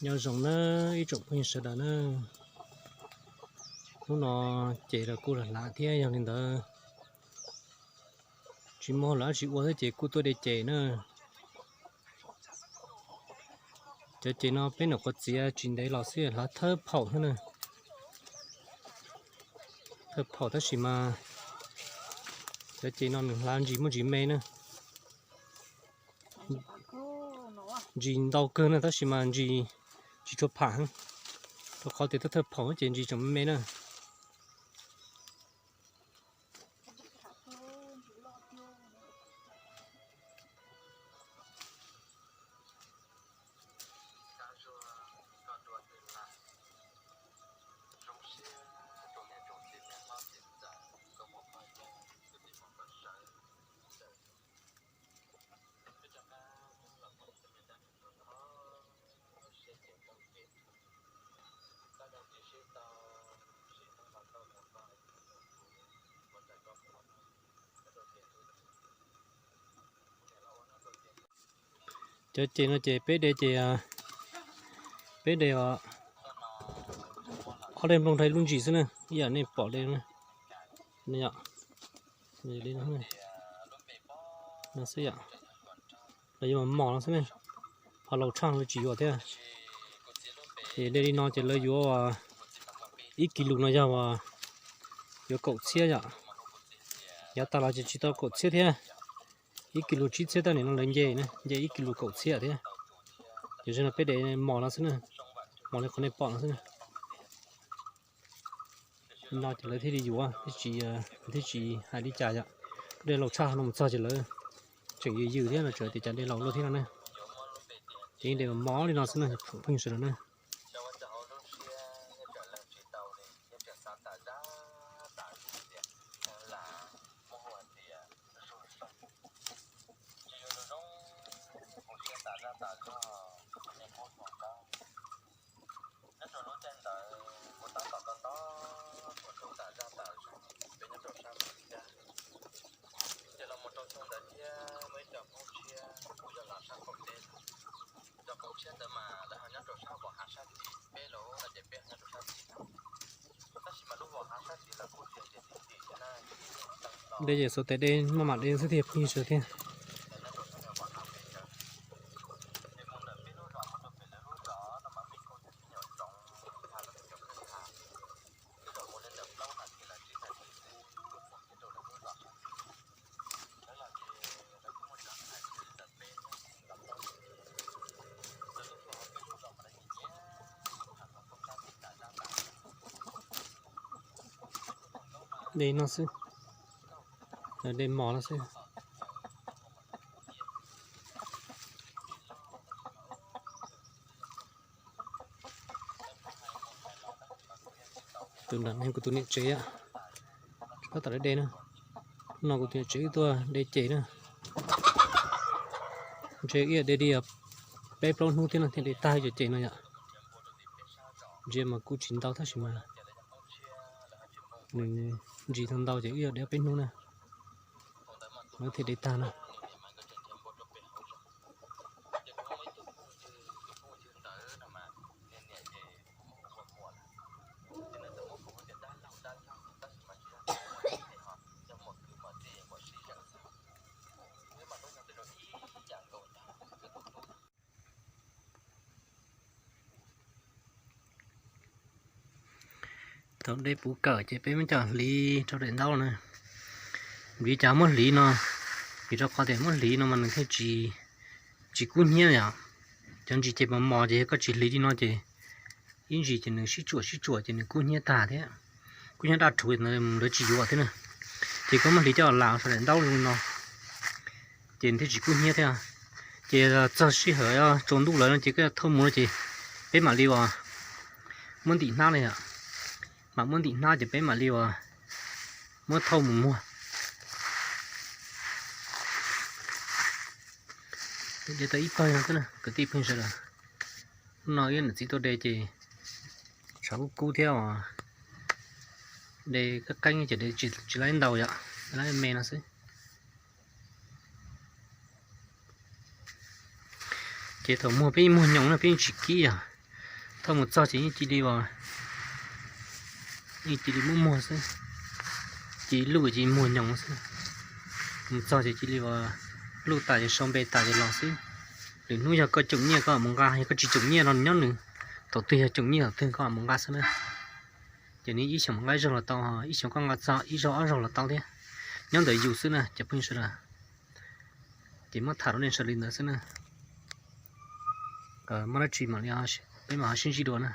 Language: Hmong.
Nyob zoo na ib tsoom phooj ywg sawv daws na, hnub no ces los kuj lam hlav thiab, yog li ntawd tsis muaj lawm dab tsi ua thiab ces kuj tuaj de ces na. Cov ces no peb nyuam qhuav txiav tsis ntev los xwb, hlav thawb phaum thiab na. Thawb phaum tab sis mas cov ces no nws hlav ntsis muaj ntsis me na. Ntsis ntau kawg na tab sis mas ntsis tsis tshua pham heev, rau qhov tias thawb thawb phaum ces ntsis tseem me me na. Cov ces no ces peb de ces peb de ob daim nplooj rau ib lub ntsis xwb na, ib yam nej pom de na. Li no xwb yom, lawv yuav mos mos no xwb ne, ho laus tshaj lawv tsis yuav thiab. Ces de li no ces lawv yuav ib kis lus no yog yuav kaum txhiab yom, yav tas los ces tsis tau kaum txhiab thiab. Ib kis lus tsib txhiab, tab nim no lawv nce na, nce ib kis lus kaum txhiab thiab. Ces zaum no peb de mos no xwb na, mos li qhov nej pom no xwb na. Li no ces lawv thiaj li yuav, thiaj tsis hais li cas yom. De laus tshaj no mus txog ces lawv tseem yws yws thiab no, tsuas tias cas de laus luaj thiab no na. Ces yeej de mos mos li no xwb na phooj ywg sawv daws na. De ces xuas tes de maj mam de xwb thiaj phooj ywg sawv daws thiab. De no xwb, de mos no xwb. Tus nram no kuv tus niam tsev, tab tom de de na. Hnub no kuv tus niam tsev wb tuaj de ces na. Ntshe wb de li peb plaub hnub thiab no thiaj de tag cov ces no yom. Ntsia mas kuj tsis ntau tab sis mas nws ntsis tau ntau ces wb yuav de peb hnub na, lawv thiaj de tag na. Thaum de puv kawm ces peb muab coj hliv rau daim ntaub na. Vim cas muab hliv no? Vim rau qhov tias muab hliv no mas nws thiaj tsis, tsis kub hnyiab yom. Cov ntsis ces mos mos ces yog koj tsis hliv li no ces ib ntsis ces nws sib tsuam sib tsuam ces nws kub hnyiab tag thiab. Kub hnyiab daj rhuv lawv tsis yuav thiab na. Ces koj muab hliv coj lam saum daim ntaub li no ces nws thiaj tsis kub hnyiab thiab. Ces txog sij hawm tsaus ntuj lawm no ces koj thauj mus no ces peb mam li uas muab ntim hnab li, mam muab ntim hnab ces peb mam li uas muab thauj mus muag. De tau ib pawg no xwb na kwv tij phooj ywg sawv daws. Hnub no wb niam txiv tuaj de ces tshav kub kub thiab os, de qeeb qeeb ces de tsis laib ntau yom, laib me no xwb. Ces thaum muag peb yeej muag nyoos na, peb yeej tsis kib yom. Thaum mus txog ces yeej cia li, yeej cia li muaj muag xwb, cia li luj cia li muag nyoos xwb. Mus txog ces cia li luj tas ces sau npe tas ces los xwb. Lwm hnub yog koj coom nyiaj koj mam mus nqa, yog koj tsis coom nyiaj los nyob nws, thaum twg yog coom nyiaj thaum twg koj mam mus nqa xwb na. Ces nws ib xyoos nqa ib zaug los tau, ib xyoos koj nqa txog ib zaug ob zaug los tau thiab. Nyob ntawm yus xwb na cov phooj ywg sawv daws. Ces muab tham rau nej sawv daws li ntawd xwb na. Kom muaj dab tsi mam li, peb mam ho sib ntsib dua na.